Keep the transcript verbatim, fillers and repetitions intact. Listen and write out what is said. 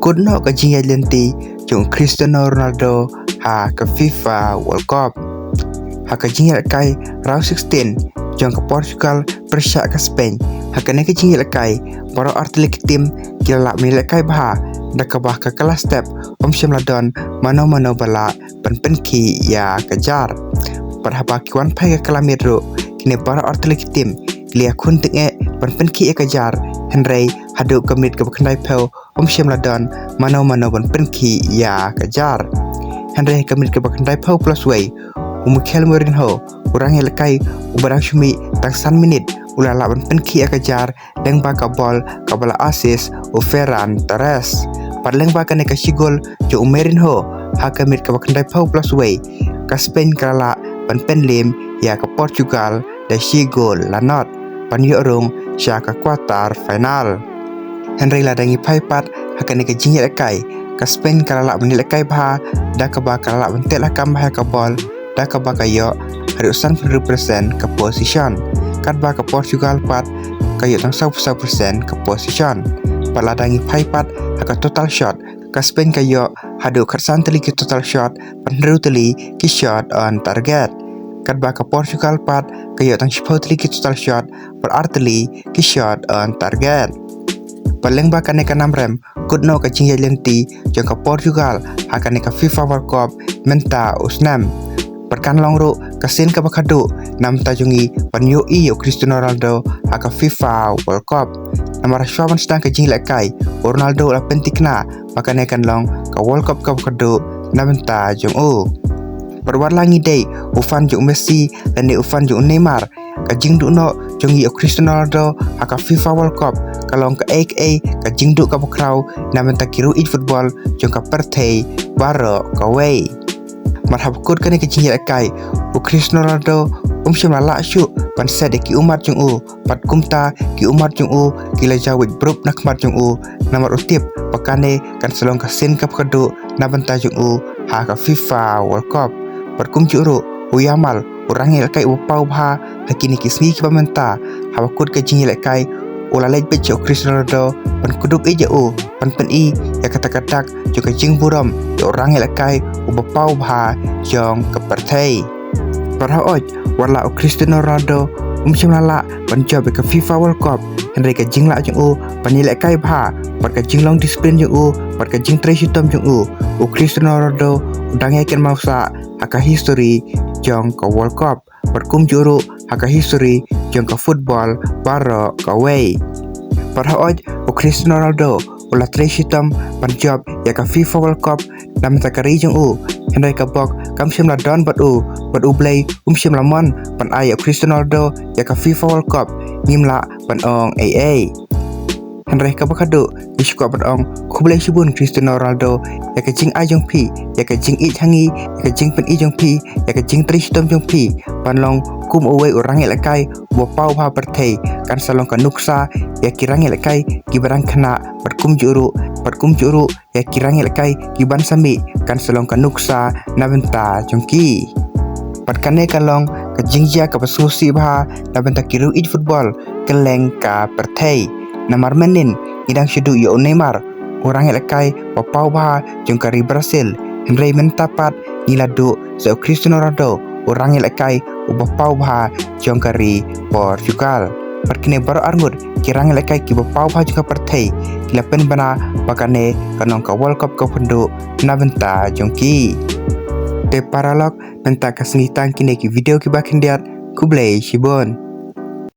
kut noh ka jingïaid lynti jong u Cristiano Ronaldo ha ka FIFA World Cup. Ha ka jingïalehkai round sixteen jong ka Portugal pyrshah ka Spain, ha kane ka jingïalehkai baroh artylli ki tim ki la lah ban ïalehkai bha, da kaba ka kylla step ym shym la don mano mano ba lah ban pynkhih ïa ka jar. Bad haba ki wan phai ka kylla miet ruh, kine baroh artylli ki tim ki la ïakhun tyngeh ban pynkhih ïa ka jar, hynrei haduh ka minit kaba khyndaiphew ym shym la don mano mano ban pynkhih ïa ka jar. Hynrei ha ka minit kaba khyndaiphew plus wei, u Mikel Merino, u rangïalehkai uba dang shu mih tang san minit, u la lah ban pynkhih ïa ka jar lyngba ka bol kaba la assist u Ferran Torres. Bad lyngba kane ka shi gol jong u Merino ha ka minit kaba khyndaiphew plus wei, ka Spain ka la lah ban pynliem ïa ka Portugal da shi gol la nod, ban ïoh rung sha ka quarter final. Hynrei lada ngi phai pat ha kane ka jingïalehkai, ka Spain ka la lah ban ïalehkai bha, da kaba ka la lah ban teh lakam bha ïa ka bol, da kaba ka ïoh haduh sanphew hynriew percent ka possession, katba ka Portugal pat ka ïoh tang sawphew saw percent ka possession. Bad lada ngi phai pat ha ka total shot, ka Spain ka ïoh haduh khatsan tylli ki total shot, bad hynriew tylli ki shot on target, katba ka Portugal pat ka ïoh tang shiphew tylli ki total shot, bad ar tylli ki shot on target. Bad lyngba kane ka namrem, kut noh ka jingïaid lynti jong ka Portugal ha kane ka FIFA World Cup mynta u snem. Bad kan long ruh ka sien kaba khadduh na bynta jong ngi ban ïohi ïa u Cristiano Ronaldo ha ka FIFA World Cup. Namar shuwa ban sdang ka jingïalehkai, u Ronaldo u la pynthikna ba kane kan long ka World Cup kaba khadduh na bynta jong u. Bad wat la ngi dei u fan jong u Messi lane u fan jong u Neymar, ka jingduh noh jong ngi ïa u Cristiano Ronaldo ha ka FIFA World Cup ka long kaei kaei ka jingduh kaba khraw na bynta ki riew ïeit football jong ka pyrthei baroh kawei. Namar haba kut kane ka jingïalehkai, u Cristiano Ronaldo um shym la lah shuh ban set ïa ki ummat jong u, bad kumta ki ummat jong u ki la jaw weit brup na khmat jong u, namar u tip ba kane kan sa long ka sien kaba khadduh na bynta jong u ha ka FIFA World Cup. Bad kumjuh ruh u Yamal, u rangïalehkai uba paw bha ha kine ki sngi kiba mynta, haba kut ka jingïalehkai u la leit beit sha u Cristiano Ronaldo ban kdup ïeit ïa u, ban pyni ïa kata ka dak jong ka jingburom ïa u rangïalehkai uba paw bha jong ka pyrthei. Bad hooid, wat la u Cristiano Ronaldo um shym la lah ban jop ïa ka FIFA World Cup, hynrei ka jinglah jong u ban ïalehkai bha, bad ka jinglong discipline jong u, bad ka jingtrei shitom jong u, u Cristiano Ronaldo u dang ïakynmaw sah ha ka history jong ka World Cup, bad kumjuh ruh ha ka history jong ka football baroh kawei. Bad hooid, u Cristiano Ronaldo u la trei shitom ban jop ïa ka FIFA World Cup na bynta ka ri jong u, hynrei ka bok kam shym la don bad u, bad U Blei um shym la mon ban ai ïa u Cristiano Ronaldo ïa ka FIFA World Cup, ngim lah ban ong ei ei. Hynrei kaba khadduh, ngi sngewkwah ban ong khublei shibun Cristiano Ronaldo ïa ka jingai jong phi, ïa ka jingïeit ha ngi, ïa ka jingpyni jong phi, ïa ka jingtrei shitom jong phi ban long kum uwei u rangïalehkai uba paw bha pyrthei. Kan sa long ka nuksa ïa ki rangïalehkai kiba dang khynnah, bad kumjuh ruh, bad kumjuh ruh ïa ki rangïalehkai kiban sa mih, kan sa long ka nuksa na bynta jong ki. Bad kane ka long ka jingjia kaba sngewsih bha na bynta ki riew ïeit football kylleng ka pyrthei. Namar mynnin ngi dang shu duh ïa u Neymar, u rangïalehkai ba paw bha jong ka ri Brazil, hynrei mynta pat ngi la duh sa u Cristiano Ronaldo, u rangïalehkai uba paw bha jong ka ri Portugal. Bad kine baroh arngut ki rangïalehkai kiba paw bha jong ka pyrthei ki la pynbna ba kane kan long ka World Cup kaba khadduh na bynta jong ki. Te paralok, mynta ka sngi tang kine ki video kiba khyndiat. Khublei shibun.